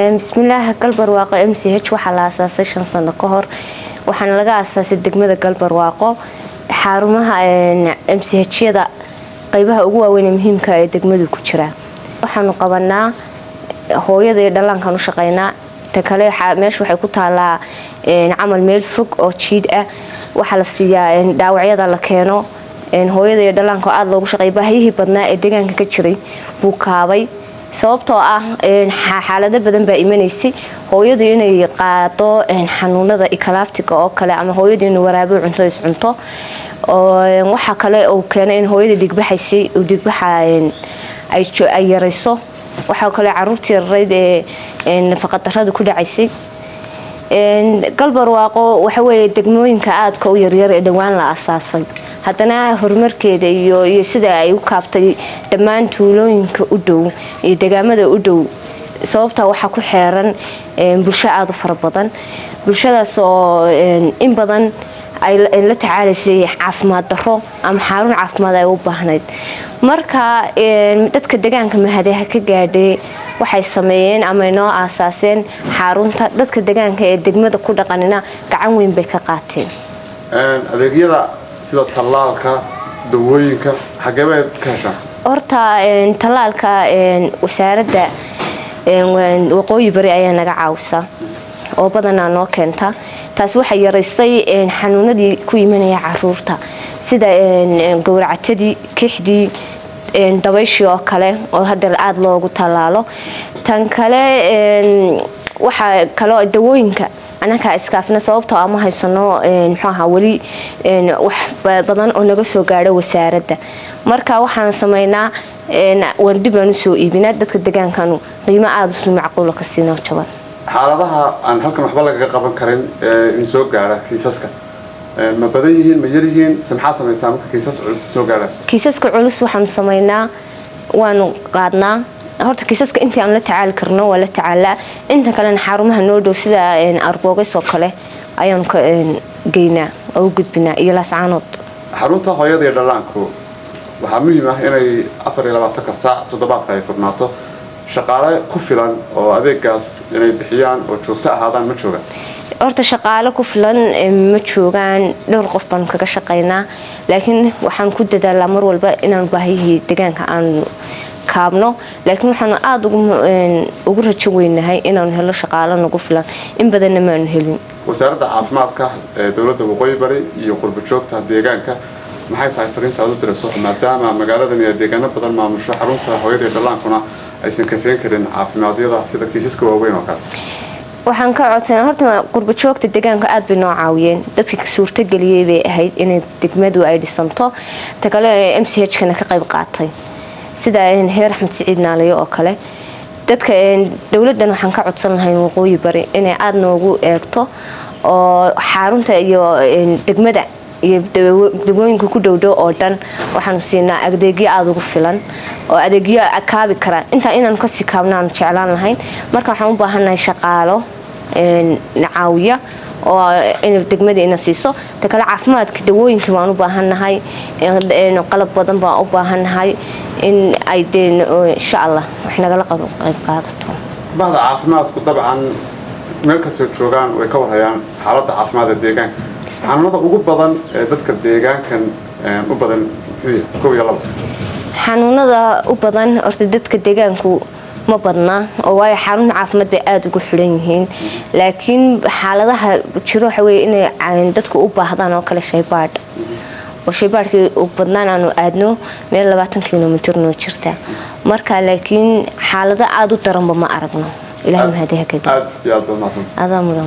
Bismillaah. Galbarwaaqo MCH waxaa la aasaasay 5 sano ka hor, waxaana laga aasaasay degmada Galbarwaaqo. Xarumaha MCH-yada qeybaha ugu waaweyn ee muhiimka ee degmadu ku jiraa, waxaanu qabanaa hooyada iyo dhallaankaan u shaqeynaa. Ta kale, meesha waxay ku taalaa camal meel fog oo jiid ah. Waxaa la siiyaa dhaawacyada la keeno, hooyada iyo dhallaanka oo aada loogu shaqeeya. Baahiyihii badnaa ee deegaanka ka jiray buu kaabay, sababtoo ah xaalado badan baa imanaysay: hooyadu inay qaado xanuunada eclamptic-ga oo kale, ama hooyadu inuu waraabo cunto is cunto. Waxaa kale uu keenay in hooyada dhigbaxaysay uu dhigbaxa ay yarayso. Waxaa kale caruurtii yarayd ee nafaqadarrada ku dhacaysay. Galbarwaaqo waxa weeye degmooyinka aadka u yaryar ee dhowaan la asaasay, haddana horumarkeeda iyo sida ay u kaabtay dhammaan tuulooyinka u dhow iyo degaamada u dhow, sababtaa waxaa ku xeeran bulsho aada u fara badan, bulshadaas oo in badan ay la tacaalaysay caafimaad darro ama xarun caafimaad ay u baahnayd. Marka dadka degaanka mahadeha ka gaadhay waxay sameeyeen ama inoo aasaaseen xarunta. Dadka degaanka ee degmada ku dhaqanina gacan weyn bay ka qaateen. Adeegyada sida tallaalka, dawooyinka, xagee bay ka heshaan? Horta tallaalka Wasaaradda Waqooyi Bari ayaa naga caawisa oo badanaa noo keenta. Taas waxay yaraysay xanuunadii ku imanaya caruurta, sida gowracatadii, kixdii, dabayshii oo kale, oo hadda aada loogu tallaalo. Tan kale, waxaa kaloo dawooyinka anakaa iskaafna, sababtoo ama haysano muxuu ahaa weli wax badan oo naga soo gaadho wasaaradda. Marka waxaan sameynaa, waan dib aan usoo iibinaa dadka degaankanu, qiimo aada usu macquula ka siina, jaban. Xaaladaha aan halkan waxba lagaga qaban karin ee in soo gaadha, kiisaska ma badan yihiin, ma yar yihiin, se maxaa samaysaa marka kiisas culus soo gaadhaan? Kiisaska culus waxaanu samaynaa, waanu qaadnaa. Horta kiisaska intii aan la tacaali karno waa la tacaalaa, inta kalena xarumaha noo dhow sida Arboogays oo kale ayaanu ka geynaa oo u gudbinaa, iyo Laascaanood. Xarunta hooyada iyo dhallaanku waxaa muhiim ah inay 24-ka saac toddobaadka ay furnaato. Shaqaale ku filan oo adeegaas inay bixiyaan oo joogto ahaadaan ma joogaan? Horta shaqaale ku filan ma joogaan, dhowr qof baanu kaga shaqaynaa, laakiin waxaan ku dadaalaa mar walba inaan baahiyihii deegaanka aanu kaabno. Laakiin waxaanu aada ugu rajo weynahay inaanu helo shaqaalo nagu filan, in badanna maanu helin. Wasaaradda Caafimaadka ee dowladda Waqooyi Bari iyo qurbo joogta deegaanka, maxay tahay fariinta aad u dirayso, maadaama magaaladan iyo deegaano badan maamusho, xarunta hooyada iyo dhallaankuna aysan kafeen karin caafimaadiyada sida kiisaska waaweyn oo kale? Waxaan ka codsanaa horta qurbo joogta deegaanka, aad bay noo caawiyeen. Dadka suurtageliyey bay ahayd inay degmadu ay dhisanto. Ta kale, MCH kana ka qayb qaatay, sida heer Axmed Siciid Naalayo oo kale. Dadka dowladdan waxaan ka codsan lahayn Waqooyi Bari inay aada noogu eegto oo xarunta iyo degmada iyo degmooyinka ku dhowdhow oo dhan waxaanu siinaa adeegyo aada ugu filan oo adeegyo kaabi karaan intaa inaanu kasii kaabno aanu jeclaan lahayn. Marka waxaan u baahannahay shaqaalo nacaawiya oo in degmada ina siiso. Ta kale, caafimaadka, dawooyinkii baan u baahannahay, qalab badan baan u baahannahay in ay dee insha Allah wax nagala qayb qaadato. Bahda caafimaadku dabcan meel kastoo joogaan way ka warhayaan xaaladda caafimaad ee deegaanka. Xanuunada ugu badan ee dadka deegaankan u badan muxuu yahay, kow iyo laba? Xanuunada u badan horta dadka deegaanku ma badna, oo waayo xarun caafimaad bay aada ugu xidhan yihiin. Laakiin xaaladaha jiro waxa weye inay dadku u baahdaan oo kale shaybaadh, oo shaybaadhkii u badnaan aanu aadno meel 20 kilomitir noo jirta. Marka laakiin xaalado aada u daranba ma aragno, Ilahay mahadiha ka Aad iyo aad baad mahadsanta. Adaa mudan.